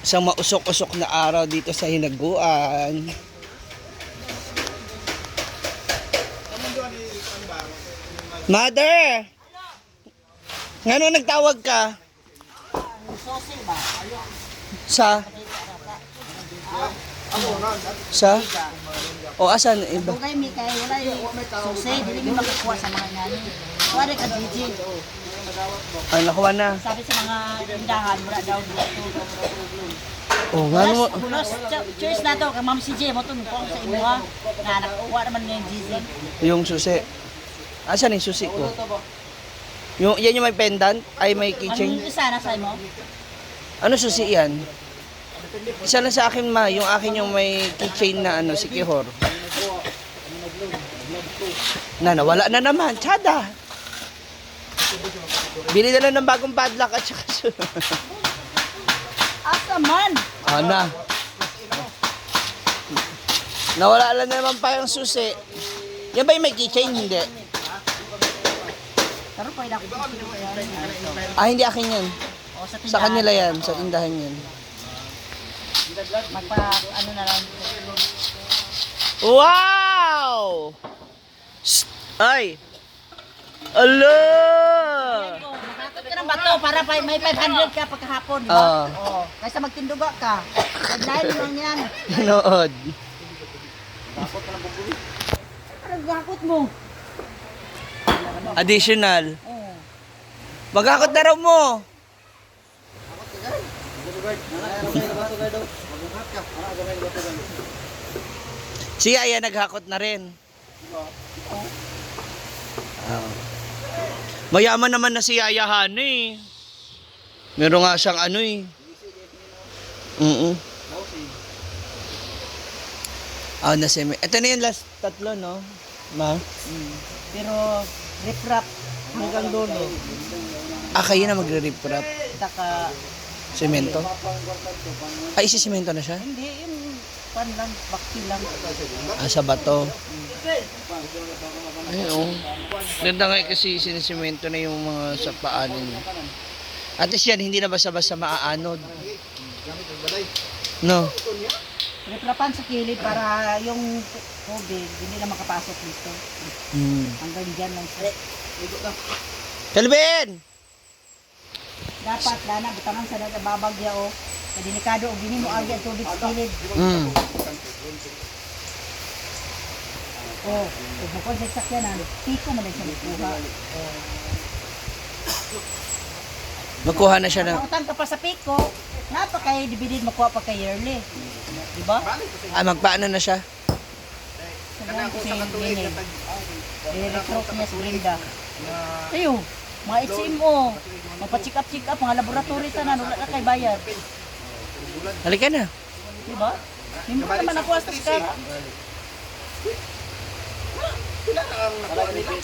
Isang mausok-usok na araw dito sa Hinaguan. Mother! Ngano nagtawag ka? Sa? Sa? O asan iba? Dugay mi kay wala yung susi, dili mi makakuha sa mga ngani. Wala ka DJ. Ay, nakuha na. Sabi sa mga tindahan, wala daw dito. O, ngano mo? Bulos, choice na to, kay Ma'am CJ mo to, kung sa imo ha. Na nakuha naman niya yung DJ. Yung susi. Asan yung susi ko? Yung, yan yung may pendant? Ay, may Ang keychain? isa na sa imo? Ano susi yan? Isa lang sa akin, ma. Yung akin yung may keychain na ano, si Kihor. Nawala na naman. Tsada. Bili na lang ng bagong padlock at saka Asa man? Ana. Nawala lang na naman pa yung susi. Yan ba yung may keychain? Hindi. Pero pa ina ko. Ah, hindi akin yan. O sa Sa tindahan. kanila yan. Sa tindahan yan. Magpa ano na lang. Wow! Shh! Ay! Ala! Makakot ka ng bato para may 500 ka pagkahapon, di ba? Oo. Oo. Kaysa magtinduga ka. Taglayin lang yan. Nood. Ano gakot mo? Additional. Oo. Magakot na raw mo. Si Aya naghakot na rin. Mayaman naman na si Aya eh. Meron nga siyang ano eh. Na semi. Ito na yung last tatlo, no? Ma? Pero rip-rap hanggang dulo. Kayo na magre-rip-rap. Taka, Semento? Ay, isi-semento na siya? hindi, yung pan lang, bakti lang. Sa bato. Ay, oo. Ganda nga kasi sinisemento na yung mga sa paanin. At least yan, hindi na basta-basta maaanod. No? Rip-rapan sa kilid para yung tubig, hindi na makapasok dito. Hanggang dyan lang siya. Calvin! Dapat, lana, butangan sa babagya o. Kadinikado o gini mo agad tubig sa kilid. O, kung bukod sa sakyanan, piko mo lang siya magkuha. Magkuha na siya na. Nautan ka pa sa piko, napakay dividend makuha pa kay yearly. Diba? Magpaano na siya? Sabihan ko si Gini. I-recruit niya si Brenda. Ayo, mga HMO. Magpa-check up, mga laboratory tanan, wala na kay bayad. Halika na. Diba? Hindi ka naman nakuha sa skat.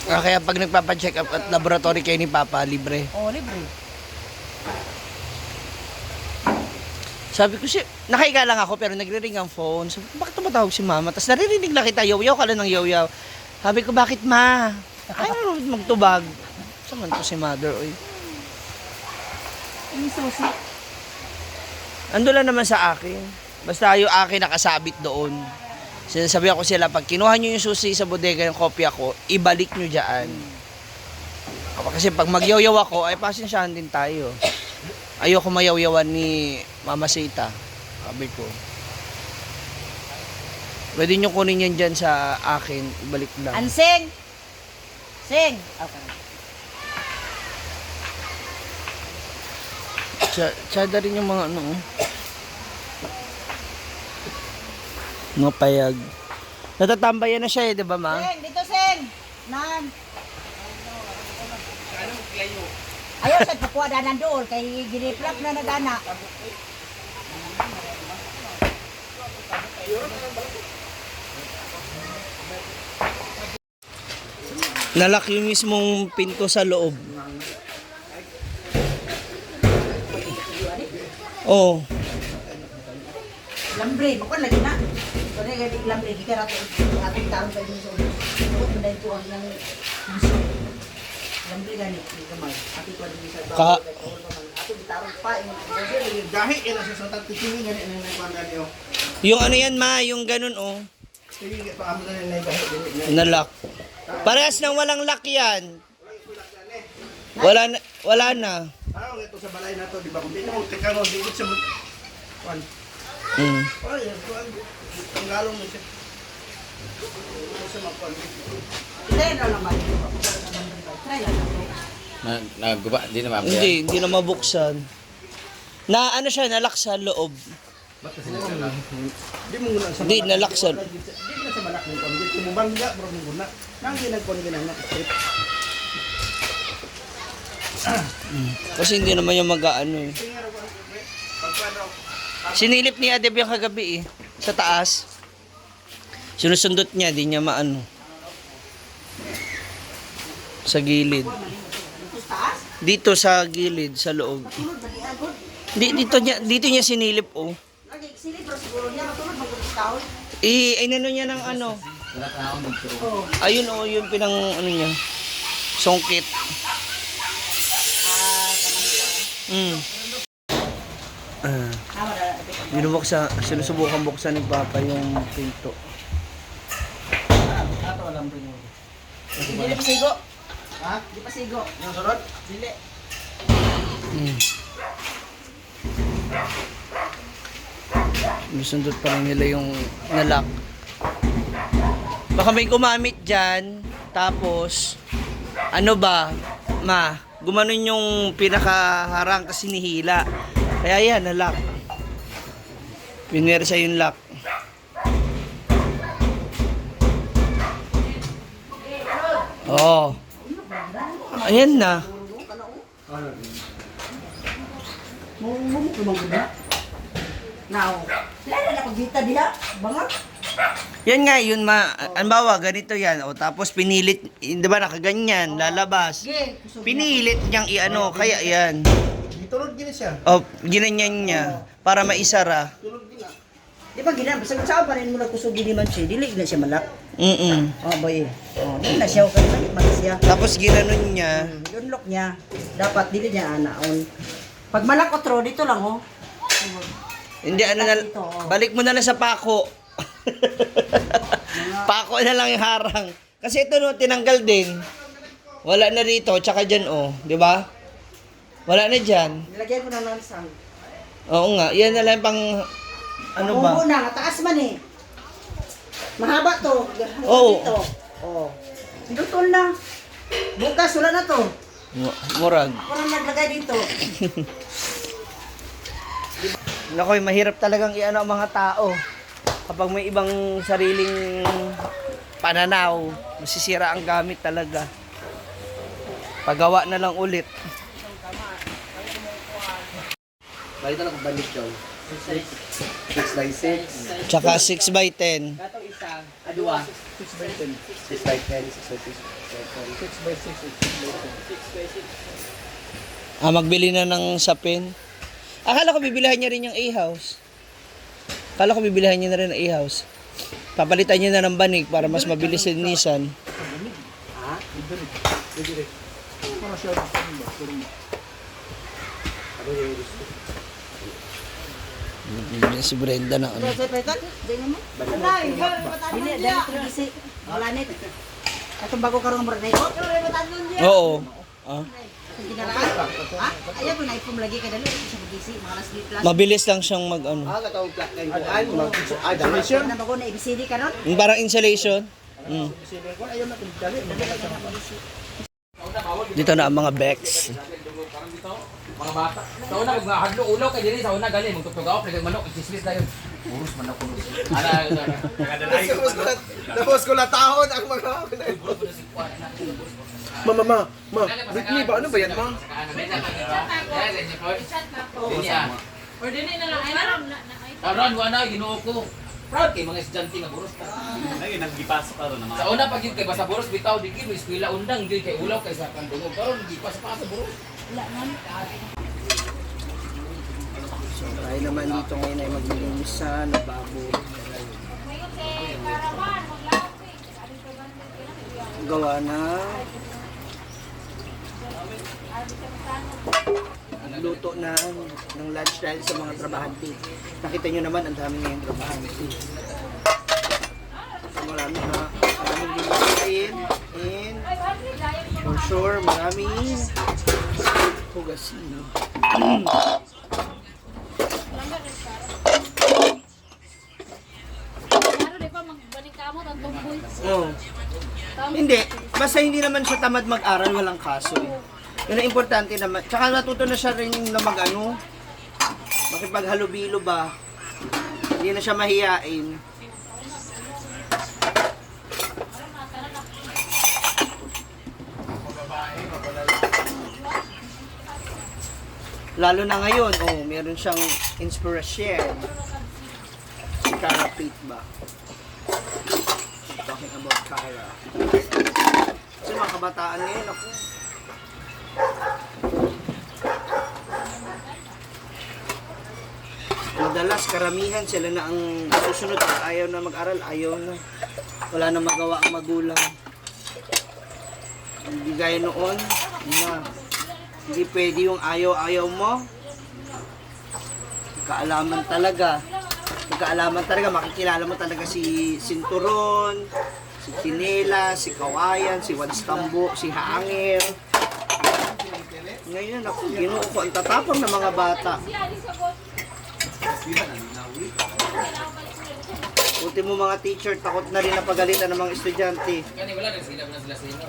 Kaya pag nagpapa-check up at laboratory kayo ni Papa, libre. O, libre. Sabi ko nakahiga lang ako pero nagre-ring ang phone. Sabi ko, bakit tumatawag si Mama? Tapos naririnig na kita, yaw-yaw ka lang ng yaw-yaw. Sabi ko, bakit ma? Ayaw magtubag. Saan to si Mother, oy? Yung susi. Ando lang naman sa akin. Basta yung akin nakasabit doon. Sinasabi ako sila, pag kinuha nyo yung susi sa bodega ng kopya ko, ibalik nyo dyan. Kasi pag magyaw-yaw ako, ay pasensyahan din tayo. Ayoko mayaw-yawan ni Mama Sita. Sabi ko. Pwede nyo kunin yan dyan sa akin, ibalik lang. Ansing! Sing! Okay. Tsada rin yung mga ano. Mga payag. Natatambayan na siya di ba ma? Sing! Dito, Sing! Nan! Ayaw sa kakuha danan doon, kay giniplap na nagana. Nalak yung mismong pinto sa loob. Oh. Lambre, bukan lagi na. Kaya gadi lambre, di ka rato ating taon sa inyo. Bukod mo dahil tuwang ng piso. Lambre gani, di kamay. Ati ko din sa Ka bitarong pa. Gahi ina sa sotag titingi gani na nagpanda niyo. Yung ano yan ma, yung ganun oh. Sige pa amo na gahi. Na lock. Parehas nang walang lock yan. Wala na. Ano ito sa balay na to, di ba? Kung di na mo tikano di sa kuan. Mm. Ay, kuan. Ang galong mo siya. Sa makuan. Try na naman. Try lang. Nagguba, di na mabaya. Hindi na mabuksan. Na ano siya, nalock sa loob. Di mo guna sa Di, nalock sa... Di na sa balak mo kuan. Di mo bangga bro mo guna. Nang ginagkuan ginana strip. Kasi hindi naman yung mag-ano eh. Sinilip ni Adeb yung kagabi eh. Sa taas. Sinusundot niya, di niya maano. Sa gilid. Dito sa gilid, sa loob. Dito niya sinilip oh. Lagi silip pero siguro niya matulog magkakaon. Inano niya ng ano. Ayun oh, yung pinang ano niya. Songkit. Sinusubukan buksan ni Papa yung pinto. Ato alam rin mo. Dili pa sigo. Ha? Di pa sigo. Yung sunod? Dili. Sinusundot pa rin nila yung nalock. Baka may gumamit dyan. Tapos, ano ba, ma, gumanon yung pinakaharang kasi nihila. Kaya yan, nalock. Pinersa yung lock. Oh. Ayan na. Mumuk lumang guna. Now, lalo na pagdita diha, bangak. Yan nga, yun ma. Anbawa, ganito yan. O, tapos pinilit, di ba nakaganyan, lalabas. Ge, kusog. Pinilit niyang i-ano, kaya yan. Itulog gini siya. O, ginanyan niya, para maisara. Tulog gina. Di ba gina, basta sa pa rin mo nagkusog gini man siya, dili na siya malak. Oh, boy. Oh, dili na siya kay man siya. Tapos ginanon niya. Yung lock niya, dapat dili niya anaon. Pag malak otro dito lang oh. Hindi, ano na, balik mo na lang sa pako. Pako na lang yung harang. Kasi ito no, tinanggal din. Wala na rito, tsaka dyan oh, di ba? Wala na dyan. Nilagyan ko na lansang. Oo nga, yan na lang pang, ano ba? Ubo na, taas man eh. Mahaba to. Oo. Dito. Oh. Dutol na. Bukas wala na to. Murag. Wala naglagay dito. Nakoy, mahirap talagang i-ano ang mga tao. Kapag may ibang sariling pananaw, masisira ang gamit talaga. Pagawa na lang ulit. Balita na kung balik daw. 6 by 6. Tsaka 6x10. Katong isa, adua. 6 by 10. 6 by 10. 6 by 6. 6 by 6. Magbili na ng sapin. Akala ko bibilihan niya rin yung A-house. Akala ko bibilihan niya na rin ang A-house. Papalitan niya na ng banig para mas mabilis si Nissan. Si Brenda na ano. Dili, dali ko gisi. Wala nit. Atong bago karong mura na ito. Oo. Ah. Ayaw ko na ipum lagi ka dali. Sa magisi, mga last day plus. Mabilis lang siyang mag ano. Katawag plak kayo. Ay, damation. Na bago na ABCD ka nun? Yung parang insulation. Ayaw na kung dali. Dito na ang mga Bex. Mga bata. Sa una, mga hadlo ulaw kay diri sa una gali magtugtugaw pag manok isismis dayon. Urus man ako. Tapos ko na tahon ang mga Ma, Britney ba? Ano ba yan, ma? Ordinin na lang. Ay, naram na. Karon wa na Ginoo ko. Proud kay mga estudyante nga buros ta. Ay, nagipasok ka ron naman. Sa una pag yun kay basta buros bitaw di kay eskwela undang gyud kay ulaw kay sa kandungog. Karon gipas pa sa buros. So, tayo naman dito ngayon ay maglilinis sa lababo. Gawa na magluto ng lunch dahil sa mga trabahante. Nakita nyo naman, ang dami ngayong trabahante. So, maraming ginagain. And for sure, maraming hugasin. Oh. Hindi. Basta hindi naman siya tamad mag-aral, walang kaso eh. Yun ang importante naman. Tsaka natuto na siya rin na mag-ano, makipaghalubilo ba. Hindi na siya mahiyain. Lalo na ngayon, oh, meron siyang inspiration. Si Cara Pate ba? Talking about Cara. Kasi mga kabataan ngayon, ako. Madalas, karamihan sila na ang susunod at ayaw na mag-aral, ayaw na. Wala na magawa ang magulang. Hindi gaya noon, na hindi pwede yung ayaw-ayaw mo. Kaalaman talaga. Kaalaman talaga, makikilala mo talaga si Sinturon, si Kinela, si Kawayan, si Wadstambo, si Hangir. Ngayon ako, ginuo ko ang tatapang ng mga bata. Ultimo mga teacher, takot na rin na pagalitan ng mga estudyante. Kani wala rin sila sila sino.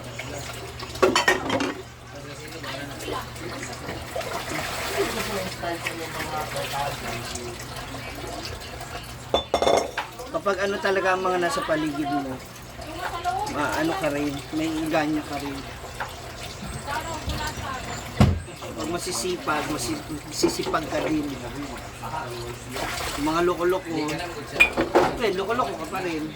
Kapag ano talaga ang mga nasa paligid mo, ano ka rin, may inganya ka rin. Pag masisipag, masisipag ka din. Yung mga loko-loko, loko-loko ka pa rin.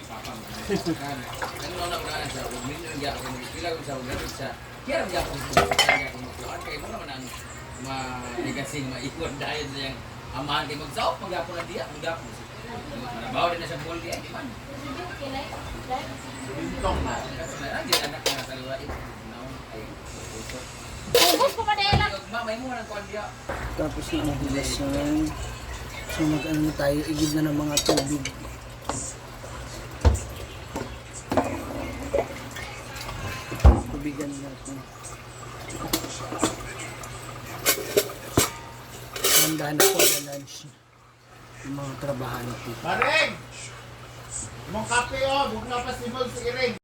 Ano na unahan sa minyo ya ko pila ko sa ulan sa. Kaya ra ko magtuan kay mo naman ang maligasing maikot dahil sa yang amahan kay magsaop magapon na diya magapon. Bawo din na sa bol diya di man. Bintong na. Kasi na di anak na sa luwai. Naon ay puso. Hugot ko madela. May mo nang kon diya. Tapos na nahilasan. So mag-ano tayo, igib na ng mga tubig. Tubigan natin. Handa na po na lunch. Yung mga trabahante. Bareng! Mong kape o, bugna pa si Mol si Ireng.